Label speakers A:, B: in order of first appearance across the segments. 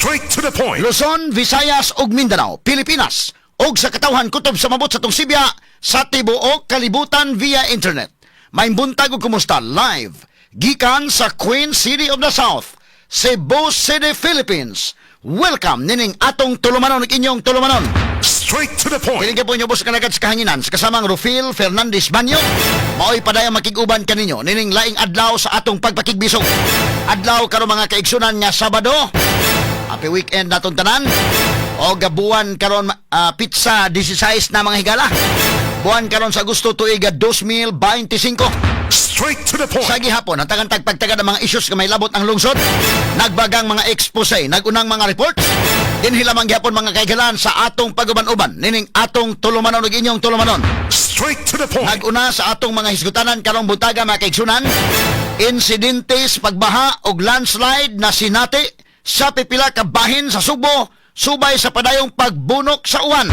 A: Straight to the point.
B: Luzon, Visayas ug Mindanao, Pilipinas ug sa katawhan kutob sa mabot sa atong sibya sa tibuok kalibutan via internet. Maayong buntag ug kumusta live gikan sa Queen City of the South, Cebu City, Philippines. Welcome nining atong tulumanon ug inyong tulumanon.
A: Straight to the point.
B: Kining po inyo boss kanagad sa kahanginan sa kasamang Rufil Fernandez Banyo. Maoy padayang makig-uban kaninyo nining laing adlaw sa atong pagpakigbisog. Adlaw karon, mga kaigsunan, nga Sabado. Happy weekend natong tanan. O buwan karon petsa 16 na, mga higala. Buwan karon sa Agosto, tuig 2025.
A: Straight to the point.
B: Sa gihapon, ang tagantag pagtagad ng mga issues nga may labot ang lungsod, nagbagang mga expose, nagunang mga reports, dinhi lamang gihapon, mga kaigalan, sa atong paguban-uban, nining atong tulumanon ug inyong tulumanon.
A: Straight to the point.
B: Naguna sa atong mga hisgutanan karong buntaga, mga kaigsunan, insidente sa pagbaha og landslide na sinati sa pipila ka bahin sa Sugbo subay sa padayong pagbunok sa uwan.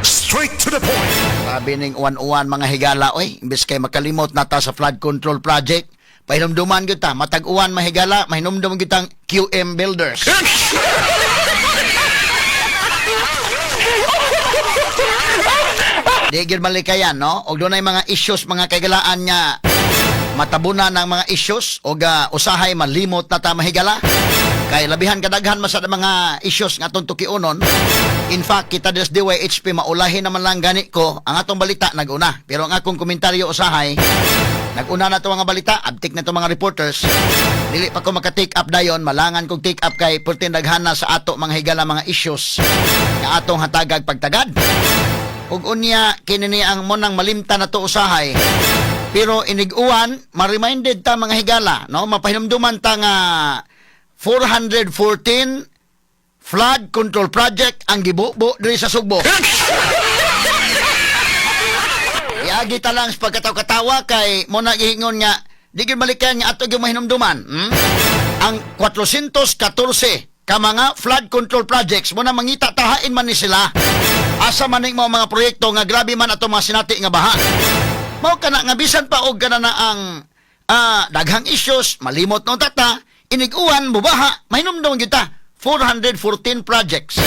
A: Straight to the point.
B: Grabe ning uwan-uwan, mga higala, oy. Imbes kay makalimot na ta sa flood control project, pahinumduman gyud ta matag uwan, mahigala, mahinumdum gyud tang QM Builders. Di gyud malikayan, no? Og dunay mga issues, mga kaigalaan, nga matabunan ng mga issues og usahay malimot na ta, mahigala. Kay labihan kadaghan man sa mga issues nga atong tukiunon. In fact, kita des DYHP maulahin naman lang gani ko ang atong balita naguna. Pero ang akong komentaryo usahay, naguna na to mga balita, abtik na to mga reporters. Dili pa ko maka-take up dayon, malangan kog take up kay perting daghan na sa ato, mga higala, mga issues nga atong hatagag pagtagad. Ug unya kini ni ang monang malimta na to usahay. Pero inig-uwan, ma-reminded ta, mga higala, no? Mapahinumduman ta nga 414 flood control project ang gibubo diri sa Sugbo. Iagi ta lang sa pagkataw-katawa kay mo na gihingon nga di gyud balikan nga ato gyud mahinumduman. Ang 414 ka mga flood control projects mo na mangita tahain man ni sila. Asa man ning mga proyekto nga grabe man ato mga sinati nga baha. Mao kana nga bisan pa og kana na ang daghang issues, malimot no tata, inig-uwan mubaha, mahinumdum gyud ta 414 projects.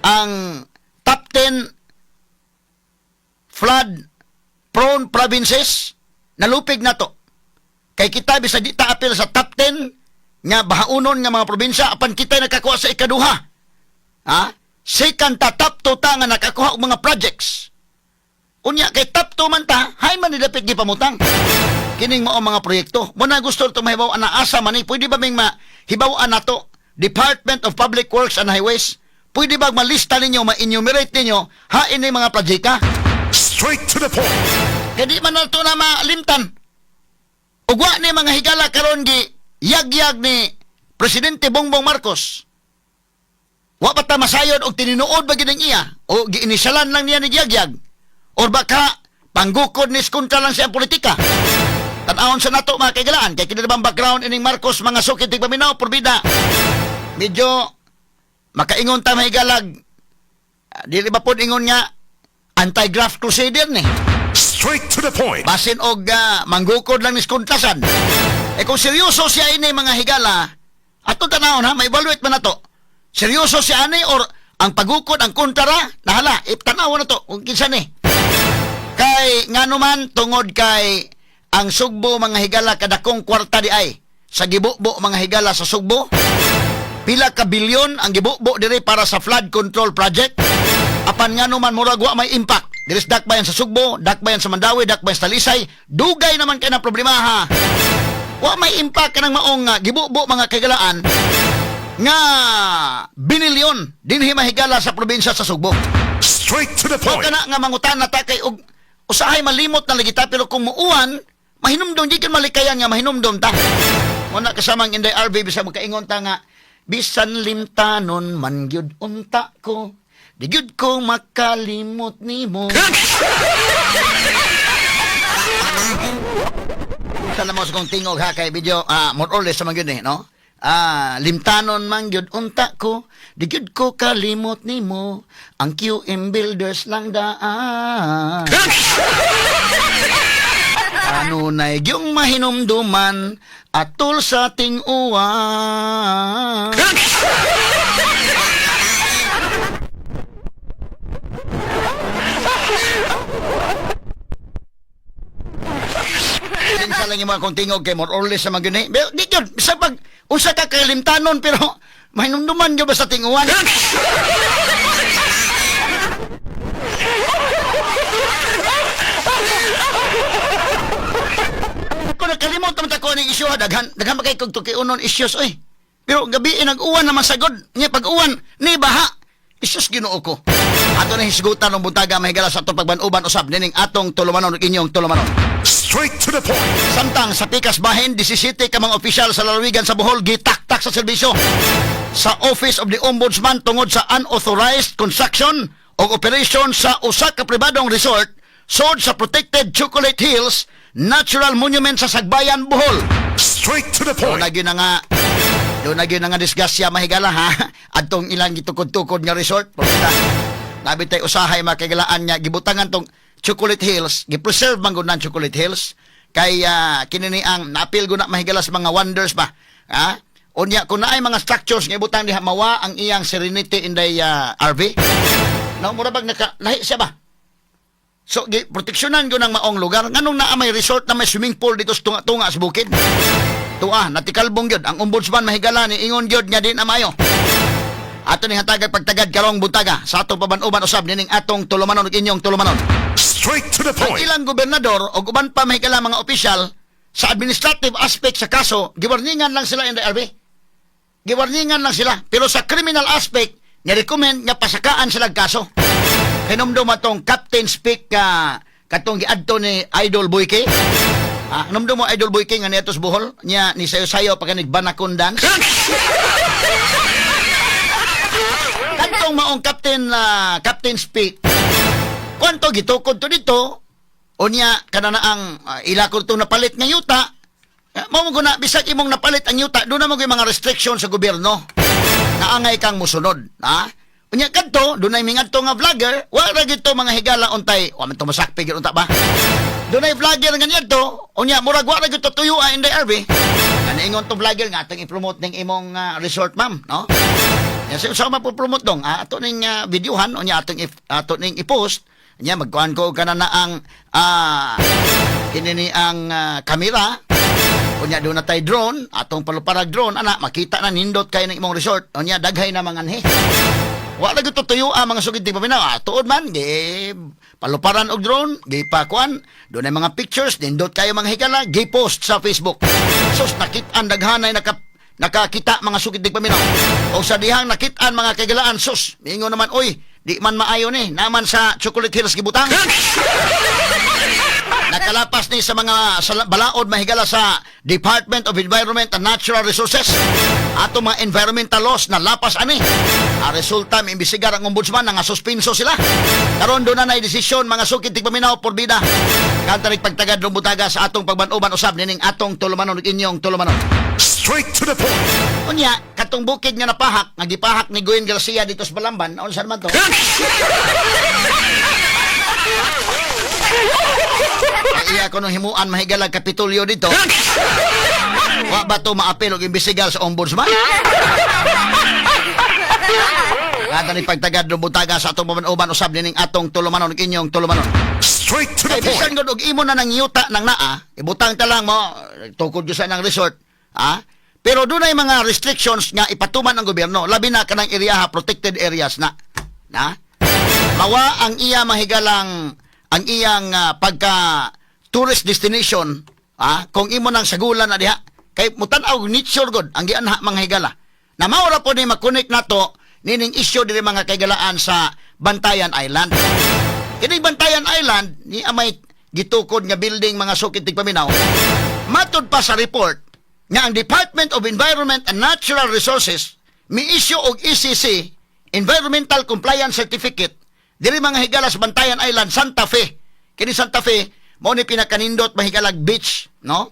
B: Ang top 10 flood prone provinces nalupig na to. Kay kita bisag di ta apil sa top 10 nga bahaunon nga mga probinsya, apan kita nakakuha sa ikaduha. Ha? Second ta, top 2 ta nga nakakuha og mga projects. Unya kay top 2 man ta, hay man nilapit gipamutang kining mao mga proyekto. Mo na gusto to mahibaw ana asa man ni, pwede ba ming mahibaw nato, Department of Public Works and Highways? Pwede ba malista ninyo, ma-enumerate ninyo hain ni mga proyekta?
A: Straight to the point.
B: Kaya di man nato na malimtan. Ugwa ni, mga higala, karon gi yagyag ni Presidente Bongbong Marcos. Wa pa ta masayod og tinuod ba gid ang iya o giinisyalan lang niya ni yagyag. Or baka panggukod ni kontra lang siya ang politika. Tan-awon sa nato, mga kaigalaan, kay kini bang background ining Marcos, mga sukit tigpaminaw porbida. Medyo makaingon ta, mahigalag. Dili ba pod ingon nga anti-graft crusader ni?
A: Straight to the point.
B: Basin og manggukod lang ni kontrasan. Eh kung seryoso siya ini, mga higala, ato tanawon ha, ma-evaluate man nato. Seryoso siya ani or ang pagukod ang kontra, nahala, itanawon na to kung kinsa ni. Kay ngano man, tungod kay ang Sugbo, mga higala, kadakong kwarta di ay sa gibubo, mga higala, sa Sugbo. Pila ka bilyon ang gibubo diri para sa flood control project. Apan ngano man murag wa may impact. Diri sa dakbayan sa Sugbo, dakbayan sa Mandaue, dakbayan sa Talisay, dugay naman kay na problema ha. Wa may impact kanang maong gibubo, mga kagalaan, nga binilyon dinhi, mahigala, sa probinsya sa Sugbo.
A: Straight to the
B: Mao
A: point.
B: kana nga mangutan na ta kay og usahay malimot na lagi ta, pero kung muuan mahinumdum, di kan malikayan nga mahinumdum ta. Muna kasamang Inday RV, bisag makaingon ta nga bisan limtanon man gyud unta ko, di gyud ko makalimot nimo. Sa mo sa kong tingog ha, kay video more or less sa man gyud eh, no? Limtanon man gyud unta ko, di gyud ko kalimot nimo, ang QM Builders lang daan. Kanunay gyung mahinumduman atol sa ting-uwan. lang yung mga kong tingog kay more or less sa mga gini. Pero di yun, bisa pag usa ka kalimtanon pero mahinumduman yun ba sa tinguan? Kung nakalimot naman ko ning isyu ha, daghan daghan ba kay kog tukiunon issues oy. Pero gabi nag-uwan naman sagod. Nya pag uwan ni baha. Isus, Ginoo ko. Ato na hisgutan ng buntaga, mahigala, sa atong pagban-uban usab nining atong tulumanon ug inyong tulumanon.
A: Straight to the point.
B: Samtang sa pikas bahin, 17 ka mga opisyal sa lalawigan sa Bohol gitaktak sa serbisyo sa Office of the Ombudsman tungod sa unauthorized construction o operation sa usa ka pribadong resort sod sa protected Chocolate Hills Natural Monument sa Sagbayan, Bohol.
A: Straight to the
B: Doon
A: point.
B: na gyud na nga doon na gyud na nga disgrasya, mahigala ha, adtong ilang gitukod-tukod nga resort. Pagkita labi tay usahay makigalaan nga gibutangan tong Chocolate Hills, gi-preserve man gud ng Chocolate Hills kay kini ni ang naapil gud na, mahigala, sa mga wonders ba ha. Unya kung naay mga structures nga ibutang diha, mawa ang iyang serenity in the RV no, mura bag naka lahi siya ba. So, gi proteksyonan ko ng maong lugar. Nganong naa may resort na may swimming pool dito sa tunga-tunga sa bukid? Tuwa, natikalbong gyud. Ang ombudsman, mahigala, ni ingon gyud nga di na maayo. Ato ni hatagag pagtagad karong buntaga sa atong paban-uban usab nining atong tulumanon ug inyong tulumanon.
A: Straight to the
B: Ang
A: point.
B: ilang gobernador o uban pa, mahigala, mga opisyal sa administrative aspect sa kaso, giwarningan lang sila in the RV. Giwarningan lang sila. Pero sa criminal aspect, ni-recommend nga pasakaan sila kaso. Hinumdum atong Captain Speak ka katong giadto ni Idol Boyke. Ah, hinumdum mo Idol Boyke nga niadto sa Bohol, niya ni sayo-sayo pa kanig banakon dance. Katong maong Captain Speak. Kwanto gitukod to dito, unya kana na ang ila ko to napalit nga yuta. Mao mo na bisag imong napalit ang yuta, doon na mo mga restriction sa gobyerno. Naangay kang musunod, ha? Unya kadto, dunay mingadto nga vlogger, wa ra gyud to, mga higala, untay, wa man to masakpi gyud unta ba. Dunay vlogger nga niadto, unya murag wa ra gyud to tuyo in the RV. Kaniingon to vlogger nga atong i-promote ning imong resort, ma'am, no? Ya sa sa mapopromote dong, ato ning videohan, unya ato ning i-post. Nya magkuan ko kana na ang kini ni ang kamera. Unya doon na tay drone, atong paluparag drone ana makita na nindot kay ng imong resort. Unya daghay na mga anhi. Wa lagi to tuyo ang mga sugid ti paminaw. Tuod man gi paluparan og drone, gi pakuan, doon ay mga pictures, nindot kayo, mga higala, gi post sa Facebook. Sus, nakit-an daghanay nakakita, mga sugid ti paminaw. O sa dihang nakit-an, mga kaigalaan, sus, miingon naman, "Oy, di man maayo ni, naman sa Chocolate Hills gibutang. Nakalapas ni sa mga sa balaod, mahigala, sa Department of Environment and Natural Resources. Ato mga environmental laws na lapas ani. Ang resulta, miimbestigar ang ombudsman nga suspenso sila. Karon doon na nay desisyon, mga sukid tigpaminaw, porbida. Kanta pagtagad ng butaga sa atong pagban-uban usab nining atong tulumanon ug inyong tulumanon.
A: Straight to the point.
B: Unya, katong bukid nga napahak, nga gipahak ni Gwen Garcia dito sa Balamban, unsa naman to? Ay, iya ko nung himuan, mahigalag, kapitulyo dito. Wa ba to maapil og imbestigar sa ombudsman? Kada ni pagtagad ng butaga sa atong paman-uban usab nining atong tulumanon ug inyong tulumanon.
A: Straight to the
B: Kay bisan
A: point.
B: gud og imo na nang yuta nang naa, ibutang ta lang mo, tukod gyud sa nang resort, ha? Pero dunay mga restrictions nga ipatuman ang gobyerno, labi na kanang area protected areas na. Na? Mawa ang iya, mahigalang, ang iyang pagka tourist destination, ha? Kung imo nang sagulan na diha kay mutan-aw og nature god ang gianha, mga higala. Na mao ra po ni makonect nato nining issue diri, mga kaigalaan, sa Bantayan Island. Kining Bantayan Island ni amay gitukod nga building, mga sukid tigpaminaw. Matud pa sa report nga ang Department of Environment and Natural Resources mi-issue og ECC, Environmental Compliance Certificate, diri, mga higala, sa Bantayan Island, Santa Fe. Kini Santa Fe mao ni pinakanindot, mahigalag, beach, no?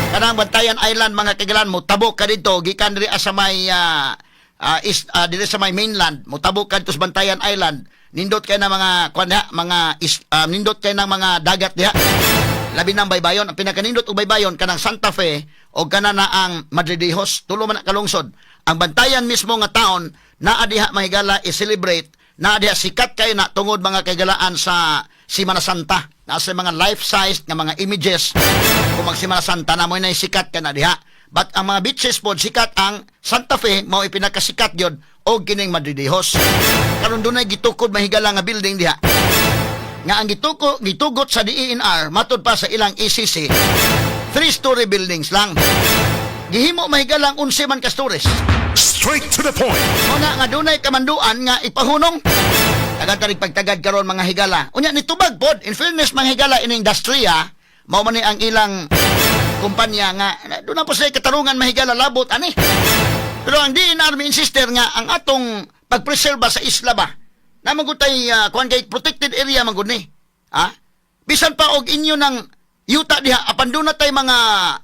B: Kanang Bantayan Island, mga kaigalan, mo tabok ka dito gikan diri sa may diri sa may mainland, motabok kadto sa Bantayan Island, nindot kay na mga kuan diha, mga nindot kay ng mga dagat diha. Labi nang baybayon, ang pinakanindot og baybayon kanang Santa Fe o kana na ang Madridejos, tulo man na kalungsod. Ang Bantayan mismo nga taon naa diha, mahigala, i-celebrate naa diha, sikat kay na tungod, mga kaigalaan, sa Semana Santa. Nasa mga life-size nga mga images kung magsimana Santa na mo na sikat ka na diha. But ang mga beaches po, sikat ang Santa Fe, mao ipinakasikat gyud og kining Madridejos. Karon dunay gitukod, mahigala, nga building diha nga ang gitugot sa DENR, matud pa sa ilang ECC, three-story buildings lang. Gihimo, mahigalang, 11 man ka stories.
A: Straight to the point.
B: Muna nga dunay kamanduan nga ipahunong. Tagad tarig pagtagad karon, mga higala. Unya nitubag pod, in fairness, mga higala, ining industriya mao man ni ang ilang kumpanya nga doon na po sila katarungan, mahigala, labot ani. Pero ang DENR mi insister nga ang atong pagpreserba sa isla ba. Namagutay kuan kay protected area man gud ni. Ha? Bisan pa og inyo ng yuta diha, apan doon na tay mga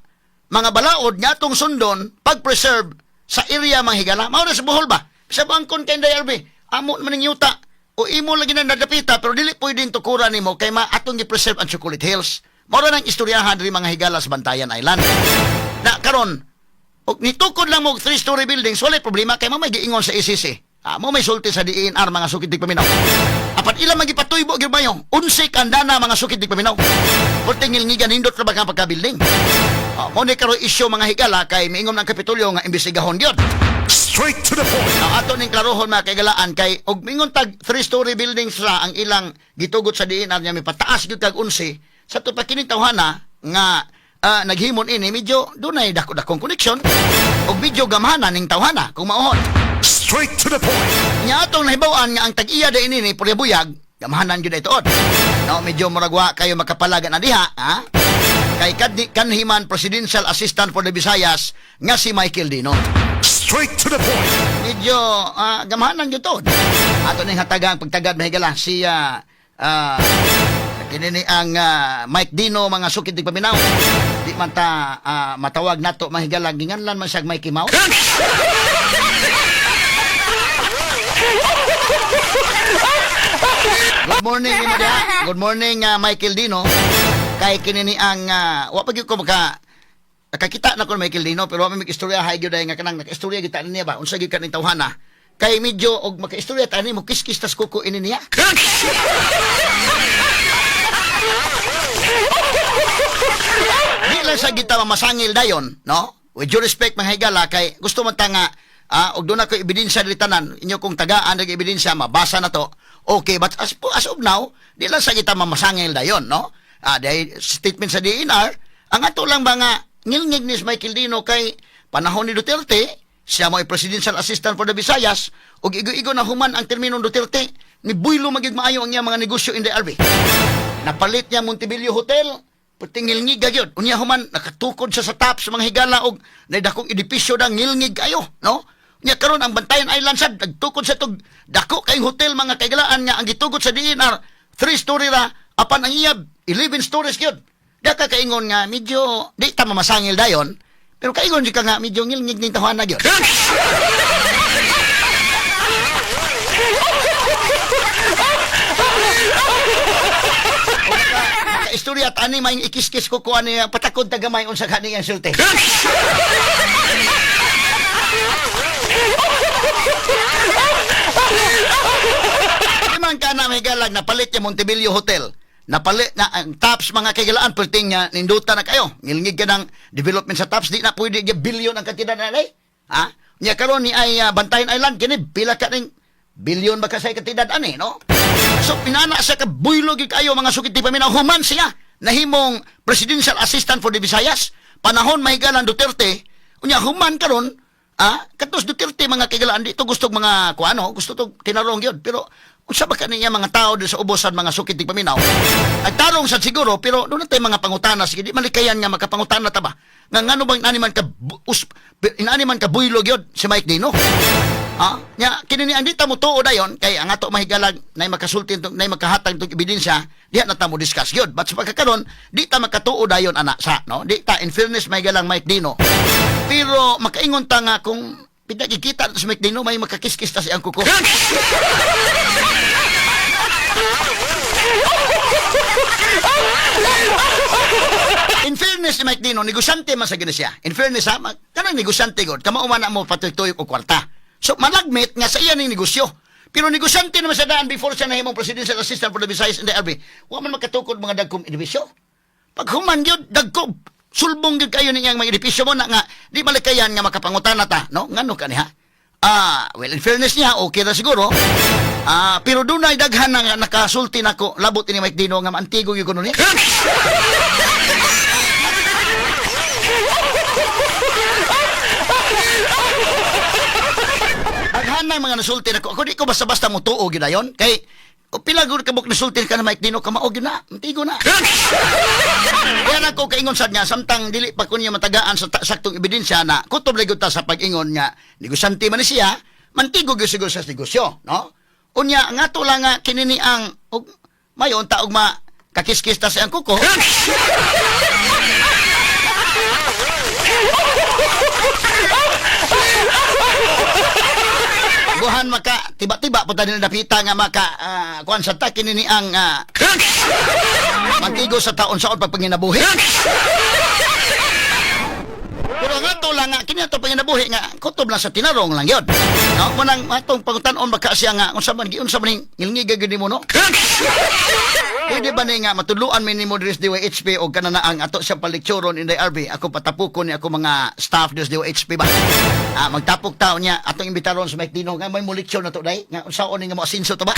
B: balaod nga atong sundon pag-preserve sa area, mga higala. Mao na sa Bohol ba? Sa bangkon kay Inday RB, amo man ning yuta o imo lagi na nadapita, pero dili pwedeng tukuran nimo kay ma atong gi-preserve ang Chocolate Hills. Mao ra nang istoryahan diri, mga higala, sa Bantayan Island. Na karon og nitukod lang mo og three-story buildings, wala problema kay mo may giingon sa ECC. Ah, mo may sulti sa DENR, mga sukid tigpaminaw. Apan ilang magipatuybo gyud mayo, 11 kandana, mga sukid tigpaminaw. Perting ngilngigan, nindot ra ba kang pagka-building? Ah, mo ni karon isyu, mga higala, kay miingon ang Kapitolyo nga imbestigahon gyud.
A: Straight to the point.
B: Ang ato ning klarohon, mga kaigalaan, kay og mingon tag three-story buildings ra ang ilang gitugot sa DENR niya, mipataas gyud kag 11 sa to pa kining tawhana nga naghimon ini, medyo dunay dako-dakong connection ug medyo gamhanan ning tawhana kung mauhon.
A: Straight to the point.
B: Nya atong nahibaw-an nga ang tag-iya da ini ni Purya Buyag, gamhanan gyud ituod. No, medyo murag wa kayo makapalaga na diha, ha? Kay kadni kanhiman Presidential Assistant for the Visayas nga si Michael Dino.
A: Straight to the point.
B: Medyo gamhanan gyud to. Ato ning hatagang pagtagad, mahigala, si kini ni ang Mike Dino, mga sukid paminaw. Di man ta matawag nato, mahigala, ginganlan man siya Mikey Mouse. Good morning nimo diha. Good morning, Michael Dino. Kay kini ni ang wa pa gyud ko maka nakakita na ko ni Michael Dino, pero wa may istorya hay gyud ay nga kanang nakaistorya gyud ta niya ba, unsa gyud kaning tawhana kay medyo og makaistorya ta ni mo kiskis tas kuko ini niya. Di lang sa kita mamasangil dayon, no? With due respect, mga higala, kay gusto man ta nga og doon ako ebidensya dili tanan inyo kong tagaan nag ebidensya mabasa na to. Okay, but as of now, di lang sa kita mamasangil dayon, no? Dahil statement sa DENR, ang ato lang ba nga ngilngig ni Michael Dino kay panahon ni Duterte, siya mo ay Presidential Assistant for the Visayas, ug igo-igo na human ang termino Duterte, ni buylo magyud maayo ang iyang mga negosyo in the RB. Napalit niya Montebello Hotel, perting ngilngig gyud. Unya human nakatukod siya sa top sa mga higala og dakong edipisyo na ngilngig kayo, no? Nya karon ang Bantayan Island sad nagtukod sa tug dako kayong hotel, mga kaigalaan, nga ang gitugot sa DENR 3 story ra, apan ang iya 11 stories gyud. Da ka kaingon nga medyo di ta mamasangil dayon, pero kaingon jud ka nga medyo ngilngig ning tawhana gyud. Istorya at ani may ikiskis ko ko ani patakod ta gamay unsa kani ang sulti. Di man ka na may galag napalit yung Montebello Hotel. Napalit na ang Tops, mga kaigalaan, perting nga ninduta na kayo. Ngilngig ka ng development sa Tops, di na pwede yung billion ang kantidad na eh. Ha? Nya karon ni ay Bantayan Island kini pila ka ning billion ba ka sa kantidad ani, no? So pinana siya ka buylog gyud kayo, mga sukit di paminaw, human siya nahimong Presidential Assistant for the Visayas panahon mahigalan Duterte. Unya human karon katos Duterte, mga kaigalaan, dito gusto mga kuano, gusto to tinarong yun. Pero unsa ba kaniya mga tao din sa ubosan, mga sukit di paminaw? Nagtarong sad siguro, pero doon na tayo mga pangutana. Sige, di malikayan nga makapangutana ta ba? Nga ngano bang inani man ka inani man ka buylog yun si Mike Dino? Nya kini ni ang di ta mo tuo dayon kay ang ato mahigalag nay makasulti nay makahatag tong ebidensya diha na ta mo discuss gyud. But sa pagkakaron di ta makatuo dayon ana sa, no? Di ta, in fairness, mahigalang Mike Dino. Pero makaingon ta nga kung pinagkikita sa Mike Dino may makakiskis ta siyang kuko. In fairness ni Mike Dino, negosyante man sa gina siya. In fairness ha, kanang negosyante god, kamao man na mo patuyok og kwarta. So malagmit nga sa iya ning negosyo. Pero negosyante naman sa daan before siya nahimong presidential assistant for the Visayas and the RB. Wa man makatukod mga dagkong edipisyo. Pag human gyud, dagko, sulbong gyud kayo niyang mga edipisyo mo na nga di malikayan nga makapangutana ta, no? Ngano ka niya? Ah, well, in fairness niya, okay na siguro. Ah, pero dunay daghan na nakasulti nako labot ini Mike Dino nga maantigo gyud kuno niya. Daghan na mga nasulti nako. Ako di ko basta-basta mutuo gyud ayon kay o pila gud kabuk nasulti ka na Mike Dino, kamao gyud na, antigo na. Kaya nako kaingon sad nga samtang dili pa kunya matagaan sa saktong ebidensya na kutob lagi ta sa pag-ingon nga negosyante man ni siya, mantigo gyud siguro sa negosyo, no? Unya nga to lang nga kini ni ang og mayon ta og ma kakiskis ta sa iyang kuko. Buhan maka tiba-tiba po tayo napita nga maka kuan sa ta kini ni ang mantigo sa taon sa pagpanginabuhi. Pero nga to lang nga kini ato panginabuhi nga kutob lang sa tinarong lang yun. No, manang atong pangutan-on baka siya nga unsa man giunsa man ning ngilngiga gyud nimo, no? Pwede ba ni nga matudloan mi nimo diri sa DYHP og kanana ang ato siya palikturon in the RB ako patapukon ni ako mga staff diri sa DYHP ba? Ah, magtapok tao niya atong imbitaron sa Mike Dino nga may mo leksyon na to day nga unsaon ni nga mo asinso to ba?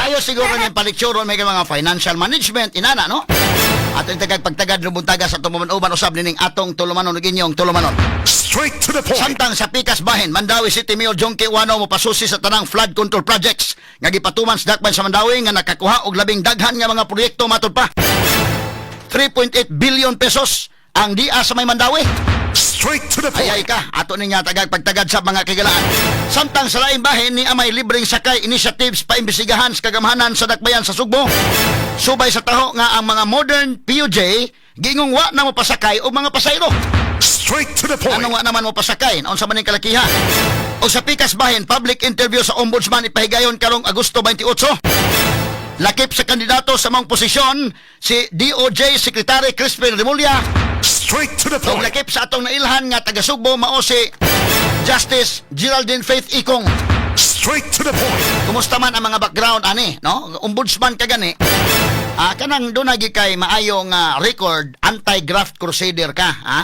B: Mayo siguro niyang palikturon may mga financial management inana, no? Ato yung tagag pagtagad ng buntaga sa tumuman-uban usab nining atong tulumanon ug inyong tulumanon.
A: Straight to the point.
B: Samtang sa Pikas Bahin, Mandawi City Mayor Jonkie Ouano mopasusi sa tanang flood control projects nga gipatuman sa dakban sa Mandawi nga nakakuha og labing daghan nga mga proyekto matud pa. 3.8 billion pesos ang dia sa may Mandawi.
A: Straight to the point.
B: Ay ay ka, ato ninya tagag pagtagad sa mga kigalaan. Samtang sa laing bahin ni amay libreng sakay initiatives paimbestigahan sa kagamhanan sa dakbayan sa Sugbo. Subay sa taho nga ang mga modern PUJ giingong wa na mopasakay og mga pasayro.
A: Straight to the point.
B: Ano nga naman mo pasakay? Unsa man ning kalakiha? O sa Pikas Bahin, public interview sa Ombudsman ipahigayon karong Agosto 28. Lakip sa kandidato sa maong posisyon si DOJ Secretary Crispin Remulla
A: Straight to the
B: ug
A: point.
B: lakip sa atong nailhan nga taga Sugbo mao si Justice Geraldine Faith Ikong.
A: Straight to the point.
B: Kumusta man ang mga background ani, no? Ombudsman ka gani. Ah, kanang doon gi kay maayong record, anti-graft crusader ka, ha?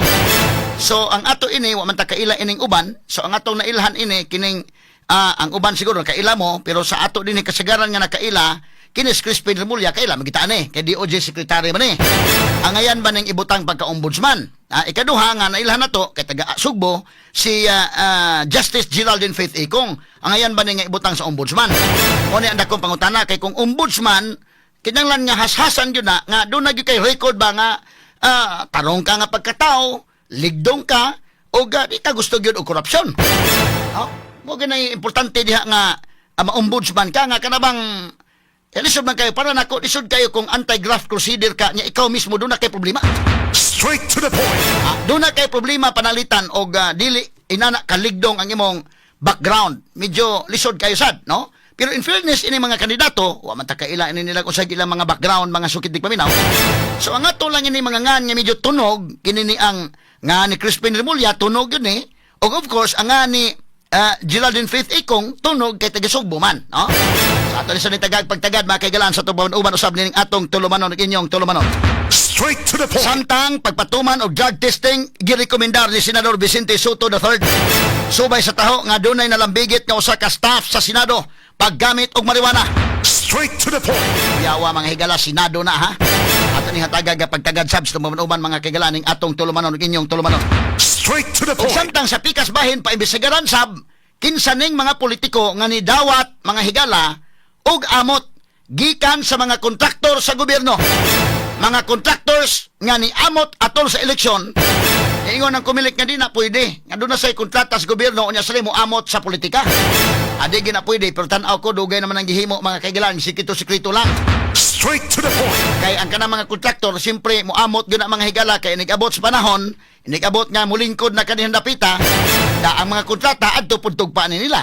B: So ang ato ini wa man ta kaila ining uban. So ang atong nailhan ini kining ang uban siguro kaila mo, pero sa ato dinhi kasagaran nga nakaila kini si Crispin Remulla kaila magita ani kay DOJ secretary man ni. Ang ayan ba ning ibutang pagka-ombudsman? Ah, ikaduha nga nailhan nato kay taga Sugbo si Justice Geraldine Faith Ikong. Ang ayan ba ning nga ibutang sa ombudsman? Mo ni ang dakong pangutana kay kung ombudsman kinahanglan nga hashasan gyud na nga doon na gyud kay record ba nga tarong ka nga pagkatao, ligdong ka o di ka gusto gyud og korupsyon. No? Mo gyud importante diha nga ma-ombudsman ka nga kanabang lisod man kayo para nako lisod kayo kung anti-graft crusader ka nya ikaw mismo doon na kay problema.
A: Straight to the point.
B: Ah, doon na kay problema panalitan og dili inana kaligdong ang imong background. Medyo lisod kayo sad, no? Pero in fairness ini mga kandidato, wa man ta kaila ini nila usag ilang mga background, mga sukit di paminaw. So ang ato lang ini mga ngan nga medyo tunog kini ni ang nga ni Crispin Remulla tunog yun eh. Og of course ang nga ni Geraldine Faith Ikong tunog kay taga Sugbo man, no? Sa ato ni sa nitagag pagtagad mga kaigalaan sa tuban uban usab nining atong tulumanon ug inyong tulumanon.
A: Straight to the point.
B: Samtang pagpatuman og drug testing girekomendar ni Senador Vicente Soto III. Subay sa taho nga dunay nalambigit nga usa ka staff sa Senado paggamit og marijuana.
A: Straight to the point.
B: Yawa mga higala, Senado na ha. Ato ni hatagag pagtagad sabs tumuman-uban mga kaigalaan ning atong tulumanon ug inyong tulumanon.
A: Straight to the
B: Ug
A: point.
B: samtang sa Pikas Bahin paimbestigaran sab kinsa ning mga politiko nga nidawat mga higala og amot gikan sa mga kontraktor sa gobyerno. Mga contractors nga niamot atol sa eleksyon, ingon ang Comelec nga di na pwede. Nga doon na say kontrata sa gobyerno unya sila mo amot sa politika. Adi gina pwede pero tan-aw ko dugay naman ang gihimo mga kaigalan, sikreto-sikreto lang.
A: Straight to the point.
B: Kay ang kanang mga kontraktor siyempre moamot gyud ang mga higala kay inigabot sa panahon, inigabot nga mulingkod na kanihang dapita, da ang mga kontrata adto pud tugpa ni nila.